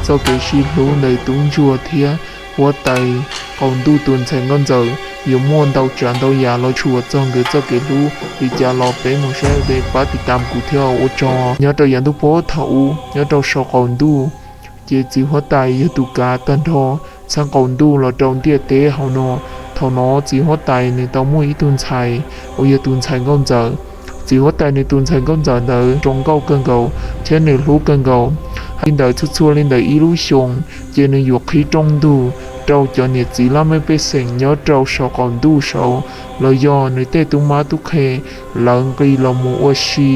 txoj kev sib hlub ntawm tub ntsuag thiab huab tais qaum ntuj tus ntxhais nkauj ntxawm yuav muaj ntau tsav ntau yam los tshua txog nkawd txoj kev hlub li cas los peb mus saib, pab tiv tam kuv thiab ua tsaug. Nyob rau yav ntuj puag thaum ub, nyob rau saum qaum ntuj, ces txiv huab tais yog tus kav tag nrho txheej qaum ntuj los rau ntiaj teb hauv no. Thaum no txiv huab tais nws tau muaj ib tug ntxhais uas yog tus ntxhais nkauj ntxawm. Txiv huab tais nws tus ntxhais nkauj ntxawm ntawd zoo nkauj kawg nkaus thiab nws hlub kawg nkaus. Li ntawd txhua txhua li ntawm ib lub xyoos, ces nws yuav qhib rooj ntug rau cov niam txiv laj mej pej xeem nyob rau saum qaum ntuj saud, los yog nws tej tub mab tub qhe, lawv nqis los mus ua si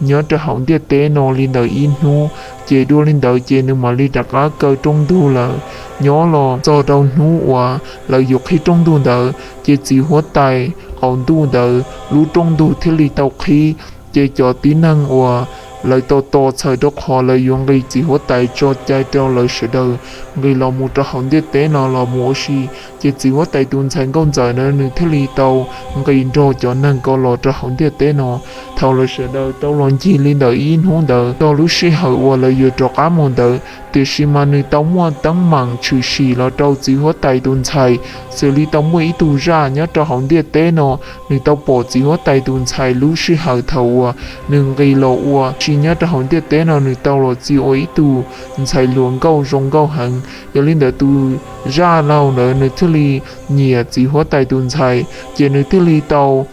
nyob rau hauv ntiaj teb no li ntawm ib hnub. Ces dua li ntawd ces nws mam li rov qab kaw rooj ntug lawm. Nyob los txog rau hnub uas lawv yuav qhib rooj ntug ntawd, ces txiv huab tais qaum ntuj ntawd lub rooj ntug thiaj li tau qhib. Ces cov tib neeg uas lawv tos tos txhawm rau qhov lawv yuav nqis txiv huab tais tso cai rau lawv sawv daws nqis los mus rau hauv ntiaj teb no los mus ua si. Ces txiv huab tais tus ntxhais nkauj ntxawm na nws thiaj li tau nqis nrog cov neeg ko los rau hauv ntiaj teb no. Thaum lawv sawv daws tau los ncig li ntawm ib hnub ntawd txog lub sij hawm uas lawv yuav rov qab mus ntawd, tiam sis mas nws tau muaj teeb meem tshwm sim los rau txiv huab tais tus ntxhais, xws li tau muaj ib tug zaj nyob rau hauv ntiaj teb no, nws tau pom txiv huab tais tus ntxhais lub sij hawm thaum uas nws nqis los ua si nyob rau hauv ntiaj teb no nws tau los txia ua ib tug ntxhais hluas nkauj zoo nkauj heev. Yog li ntawd tus zaj laug ntawd nws thiaj li nyiam txiv huab tais tus ntxhais, ces nws thiaj li tau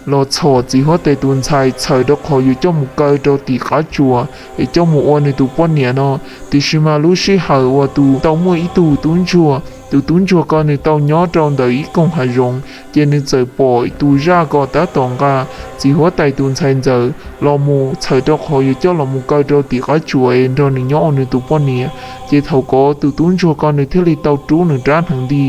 los txhom txiv huab tais tus ntxhais txhawm rau qhov yuav coj mus kaw rau tim qab tsuas es coj mus ua nws tus poj niam no. Tiam sis mas lub sij hawm uas tus tau muaj ib tug tub ntsuag, tus tub ntsuag ko nws tau nyob rau ntawm ib koog hav zoov, ces nws txawm pom tus zaj ko tab tom nqa txiv huab tais tus ntxhais ntxawm los mus txhawm rau qhov yuav coj los mus kaw rau tim qab tsuas es nrog nws nyob ua nws tus poj niam. Ces thaum ko tus tub ntsuag ko nws thiaj li tau rub nws rab hneev nti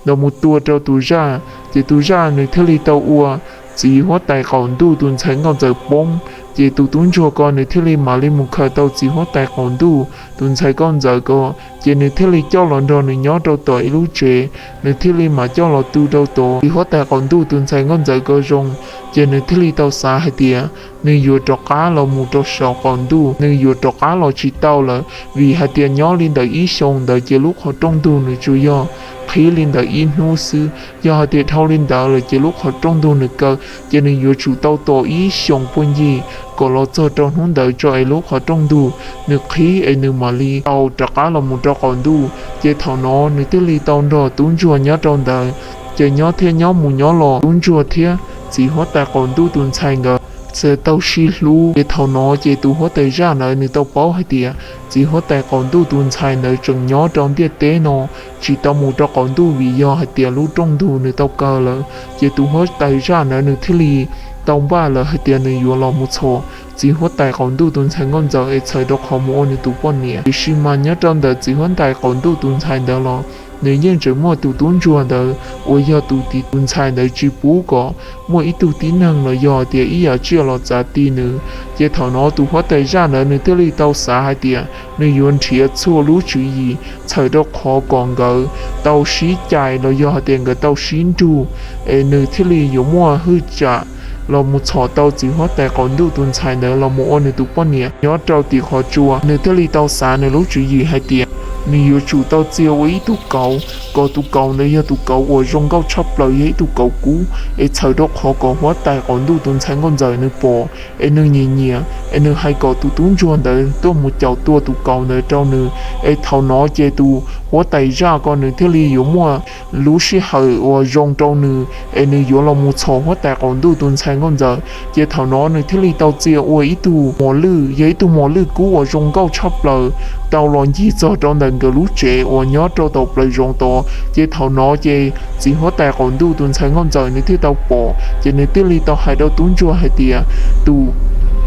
los mus tua rau tus zaj, ces tus zaj nws thiaj li tau ua txiv huab tais qaum ntuj tus ntxhais nkauj ntxawm poob. Ces tus tub ntsuag ko nws thiaj li mam li mus khaws tau txiv huab tais qaum ntuj tus ntxhais nkauj ntxawm ko, ces nws thiaj li coj los nrog nws nyob rau tom ib lub tsev, nws thiaj li mam coj los tu rau tod. Txiv huab tais qaum ntuj tus ntxhais nkauj ntxawm ko zoo, ces nws thiaj li tau xav hais tias nws yuav rov qab los mus rau saum qaum ntuj, nws yuav rov qab los tsis tau lawm, vim hais tias nyob li ntawm ib xyoos ntawd ces lub qhov rooj ntug nws tsuas yog qhib li ntawm ib hnub xwb. Yog hais tias dhau li ntawd lawm ces lub qhov rooj ntug nws kaw, ces nws yuav tsum tau tos ib xyoos puag ncig kom los txog rau hnub ntawd tso es lub qhov rooj ntug nws qhib es nws mam li tau rov qab los mus rau qaum ntuj. Ces thaum no nws thiaj li tau nrog tub ntsuag nyob rau ntawd. Ces nyob thiaj nyob mus nyob los tub ntsuag thiab txiv huab tais qaum ntuj tus ntxhais nkawd txawm tau sib hlub. Ces thaum no ces tus huab tais zaj ntawd nws tau paub hais tias txiv huab tais qaum ntuj tus ntxhais ntawd tseem nyob rau ntiaj teb no, tsis tau mus rau qaum ntuj vim yog hais tias lub rooj ntug nws tau kaw lawm. Ces tus huab tais zaj ntawd nws thiaj li tau npaj lawm hais tias nws yuav los mus txhom txiv huab tais qaum ntuj tus ntxhais nkauj ntxawm es txhawm rau qhov mus ua nws tus poj niam. Tiam sis mas nyob rau ntawm txiv huab tais qaum ntuj tus ntxhais ntawd los nws yeej tseem muaj tus tub ntsuag ntawd uas yog tus tiv tus ntxhais ntawd tsis pub kom muaj ib tug tib neeg los yog tias ib yam tsiaj los txav ti nws. Ces thaum no tus huab tais zaj ntawd nws thiaj li tau xav hais tias nws yuav nrhiav txhua lub tswv yim txhawm rau qhov kom nkawd tau sib cais los yog hais tias nkawd tau sib nrug, es nws thiaj li yuav muaj hwj tsam los mus txhom tau txiv huab tais qaum ntuj tus ntxhais ntawd los mus ua nws tus poj niam nyob rau tim qhov tsua. Nws thiaj li tau xav nws lub tswv yim hais tias nws yuav tsum tau txia ua ib tug kauv, kom tus kauv ntawd yog tus kauv uas zoo nkauj tshaj plaws, yog ib tug kauv kub, es txhawm rau qhov kom huab tais qaum ntuj tus ntxhais nkauj ntxawm nws pom es nws nyiam nyiam, es nws hais kom tus tub ntsuag ntawd tuaj mus caum tua tus kauv ntawd rau nws. Es thaum no ces tus huab tais zaj ko nws thiaj li yuav muaj lub sij hawm uas zoo rau nws es nws yuav los mus txhom huab tais qaum ntuj tus ntxhais nkauj ntxawm. Ces thaum no nws thiaj li tau txia ua ib tug mos lwj, yog ib tug mos lwj kub uas zoo nkauj tshaj plaws, tau los ncig txog rau ntawm nkawd lub tsev uas nyob rau tom plaws zoov tod. Ces thaum no ces txiv huab tais qaum ntuj tus ntxhais nkauj ntxawm nws thiaj tau pom, ces nws thiaj li tau hais rau tub ntsuag hais tias tus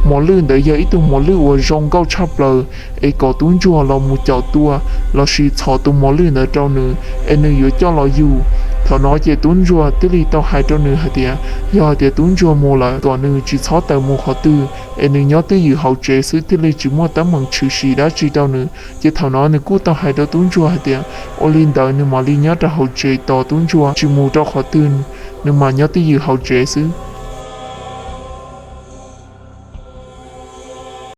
mos lwj ntawd yog ib tug mos lwj uas zoo nkauj tshaj plaws, es kom tub ntsuag los mus caum tua lossis txhom tus mos lwj ntawd rau nws es nws yuav coj los yug. Thaum no ces tub ntsuag thiaj li tau hais rau nws hais tias yog hais tias tub ntsuag mus lawm kom nws tsis txhob tawm mus qhov twg, es nws nyob twj ywm hauv tsev xwb thiaj li tsis muaj teeb meem tshwm sim dab tsi rau nws. Ces thaum no nws kuj tau hais rau tub ntsuag hais tias ua li ntawd nws mam li nyob rau hauv tsev tos tub ntsuag tsis mus rau qhov twg, nws mam nyob twj ywm hauv tsev xwb.